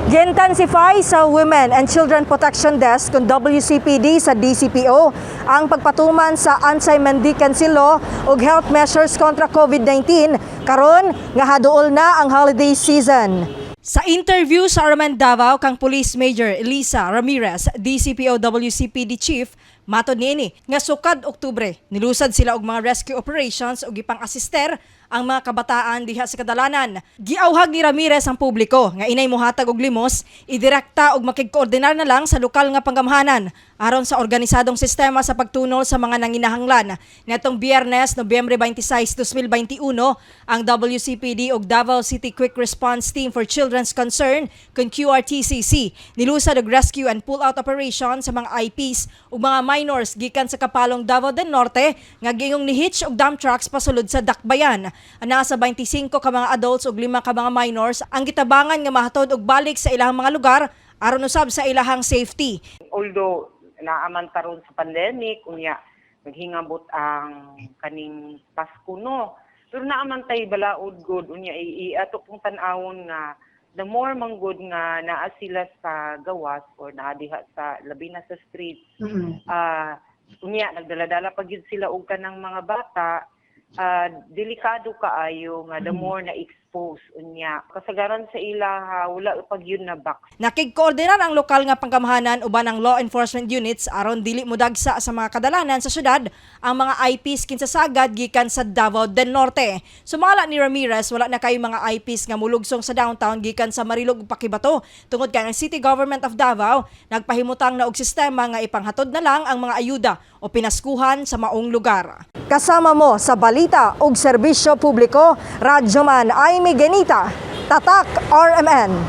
Gi-intensify sa Women and Children Protection Desk kung WCPD sa DCPO ang pagpatuman sa anti-mendicancy law ug health measures kontra COVID-19 karon nga haduol na ang holiday season. Sa interview sa RMN Davao kang Police Major Elisa Ramirez, DCPO WCPD Chief, matod niini nga sukad Oktubre, nilusad sila og mga rescue operations ug gipang-asister ang mga kabataan diha sa kadalanan. Giawhag ni Ramirez ang publiko nga inay mohatag og limos, idirekta og makigkoordinar na lang sa lokal nga panggamhanan aron sa organisadong sistema sa pagtunol sa mga nanginahanglan. Netong Biyernes, Nobyembre 26, 2021, ang WCPD ug Davao City Quick Response Team for Children's Concern kun QRTCC nilusad og rescue and pull-out operation sa mga IPs ug mga minors gikan sa Kapalong, Davao del Norte nga giingong ni-hitch og dump trucks pasulod sa Dakbayan. Nasa 25 ka mga adults ug 5 ka mga minors ang gitabangan nga mahatod og balik sa ilahang mga lugar aron usab sa ilahang safety. Although naaman karon sa pandemic, unya naghingabot ang kaning Pasko, no, pero naaman tay balaod gud. Unya ato pong tan-awon nga the more man gud nga naa sila sa gawas or naa diha sa labi na sa streets, unya nagdala-dala pa gyud sila og kanang mga bata, delikado kaayo nga the more na expose. Unya kasagaran sa ila wala pa gyud na vaccine. Nakigkoordinar ang lokal nga panggamhanan uban ang law enforcement units aron dili modagsa sa mga kadalanan sa syudad ang mga IPs kinsa sagad gikan sa Davao del Norte. Sumala ni Ramirez, wala na kayo mga IPs nga mulugsong sa downtown gikan sa Marilog ug Paquibato tungod kay ang City Government of Davao nagpahimutang na og sistema nga ipanghatod na lang ang mga ayuda o pinaskuhan sa maong lugar. Kasama mo sa balita ug serbisyo publiko, Radyoman Aimee Genita, Tatak RMN.